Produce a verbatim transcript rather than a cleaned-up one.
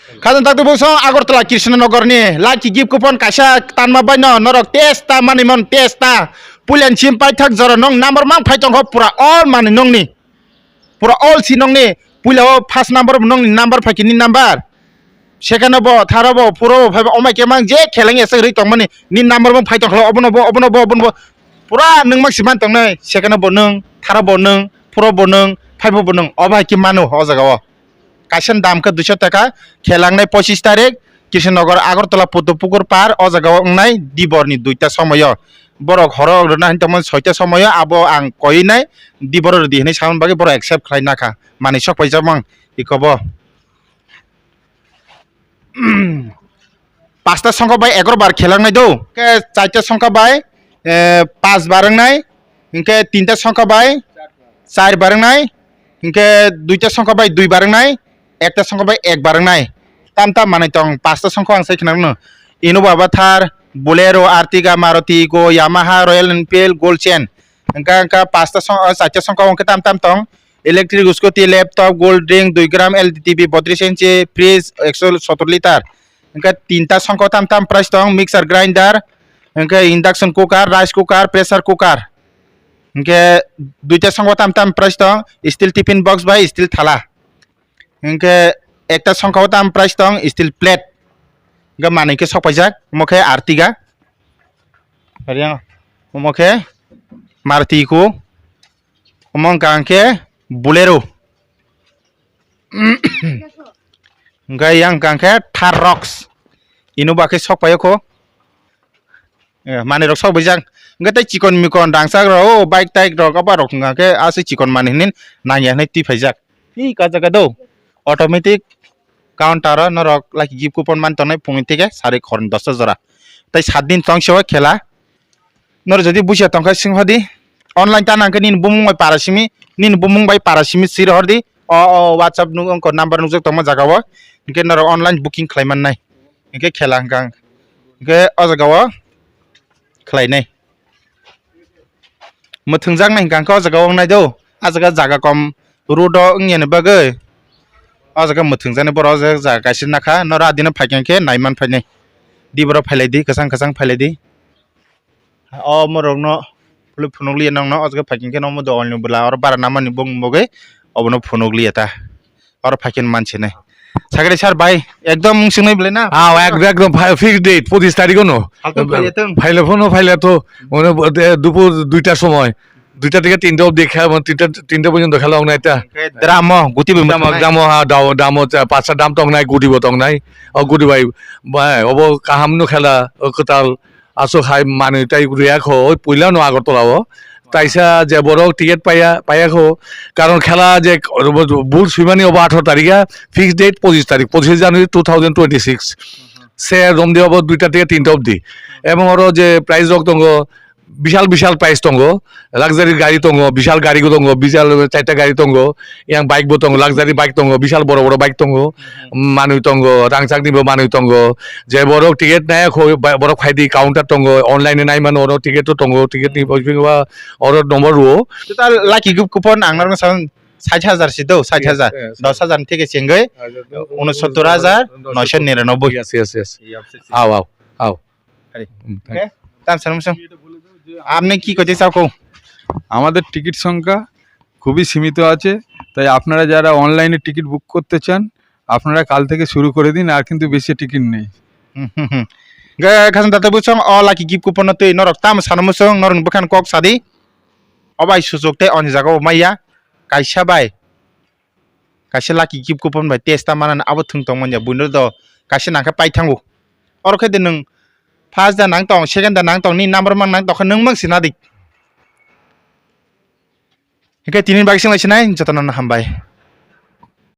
Khajang tak tubung song Agartala Krishnanagar ni lucky gift coupon kaisa tanma bai no norok testa manwi mon testa. Puilan sim paithak jora nong number mang phai tongkho pura all manwi nongni. Pura all si nongni puila o first number bo nongni number phaikhe ni number. Second bo, third bo, fourth bo, five bo, omai khe mang je kheleng ese ri tongmani ni number bo phai tongkho obono bo, obono bo, obono bo. Pura nung mang si man tongnai second bo nung, third bo nung, fourth bo nung, five bo nung. O bai ki manu o jaga o. Kaisa dam khe duiso taka, khelangnai pochis tarik, Krishnanagar Agartala Podopukur par, o jaga o wngnai dibor ni duita somoyo. Borok horo rwna hinwi tongmani soita somoyo, abo ang koinai diboro rwdi hinwi samani bagwi borok accept khlai nakha. Manwi sok paijak mang ikobo. Pasta songkha bai egaroh bar khelangnai do, khe charta songkha bai, eh, pas bar wngnai, hinkhe tinta songkha bai char bar wngnai, hinkhe duita songkha bai dui bar wngnai, ekta songkha bai ek bar wngnai. Tam tam manwi tong, pasta songkha ang sai khna rwno. Innova, Avatar, Bolero, Ertiga, Maruti, Go, Yamaha, Royal Enfield, Gold Chain. Hinkhe, hinkhe pasta song-, o, charta songkha hinkhe tam tam tong. Electric scooty, laptop, cold drink, dui gram L E D T V, botris inchi, fridge, ekso sotor liter. Hinkhe tinta songkha tam tam price tong, mixer grinder, hinkhe induction cooker, rice cooker, pressure cooker. Hinkhe duita songkha tam tam price tong, steel tiffin box bai steel thala. Hinkhe ekta songkha o tam price tong, steel plate. Hinkhe manwi khe sok paijak, omo khe Ertiga. Omo khe Maruti ku. Omo wngkha khe Bolero. Hwnkhe yang wngkha khe Thar Roxx. Innova khe sok paio kho. Eh, manwi rok sok bijak. Hwnkhe tei chikon mikon rangchak rok, o bike taik rok, abo rok wngkha khe aswk chikon manwi hinwi nangya hinwi twi phaijak. Hi ka jaga do? Automatic counter o norok lucky gift coupon man tongnai phungni theke sari khorni dosta jora. Tei saat din tong se o khela. Noro jodi busia tongkha sing hodi, online ta nangkhe nini bumung bai para simi, nini bumung bai para simi sir hordi. O, o WhatsApp nuk ongko number nukjak tongma jaga o, hinkhe norok online booking khlai mannai. Hinkhe khela hwnkha ang, hinkhe o jaga o khlainai. Mwthwngjak nai hwnkha ang khe o jaga o wngnai do, a jaga jaga kom road o wngya ni bagwi. O jaga mwthwngjani borok o jaga jaga kaisa nakha, noro adino phaikha khe naiman phainai. Di borok phailai di, kwchang kwchang phailai di. O morokno phulwi phunukliya nokno, o jaga phaikhe nokno dogalni bwla oro bara namani bongni bagwi obono phunukliya ta. Oro phaikhe mansinai. Sakhe sir bai, ekdom mung swngnai bwlai na? Ah, ek-, ekdom pha-, fixed date, pochis tarikh no. Halto phailai thung. Phailai phano phailai to, mane, eh, dupur duita somoy. Duita theke tinta obdi khe, tinta, tinta porjonto khela wngnai ta. Oke, dramo, guti bai dramo, mwthangna. Dramo, ha, damo, damo, cha, pasta dam tongnai, guti bo tongnai. O guti bai, bai, obo kaham no khela, o kwtal. Aswk hai manwi tai rwya kho, oi puila no Agartala o. Taisa je borok ticket paiya, paiya kho. Karon khela je bul swimani obo atharo tarikha, fixed date pochis tarik, pochis January two thousand twenty-six. Se romdi obo duita theke tinta obdi. Ebong oro je prize rok tongo, bishal bishal prize tongo. Luxury gari tongo, bishal gari tongo, bishal chaita gari tongo. Yang bike bo tongo, luxury bike tongo, bishal boro boro bike tongo. Manwi tongo, rangchakni bo manwi tongo. Je borok ticket nai kho, ba-, borok phaidi counter tongo, online ni nai mano, oro ticket to tongo, ticket ni bo oro number rwo. Total lucky gift coupon ang norok san sait hajar si do, sait hajar. Yes, yes. Dos hajar ni theke chengwi unosottor hajar noisho niranoboi. Yes, yes, yes. Aw, aw, aw. Hari. Mm, thank you. Okay. Tam sana musung. আপনি কি করতে চাও কও? আমাদের টিকিট সংখ্যা খুবই সীমিত আছে, তাই আপনারা যারা অনলাইনে টিকিট বুক করতে চান, আপনারা কাল থেকে শুরু করে দিন, আর কিন্তু বেশি টিকিট নেই। Ga khasang tata busong o lucky gift coupon no twi norok tam sana musung norok bwkhan kok sadi. Obai sujuk tei oni jaga o maya. Kaisa bai. Kaisa lucky gift coupon bai testa manani abo thwng tong manya buino do kaisa nangkhe pai thango. Oro khe de nwng first da nang tong, second da nang tong, ni number mang nang tong khe nwng mang sina di. Hingke tini bagwi swnglai sinai jotono no hambai.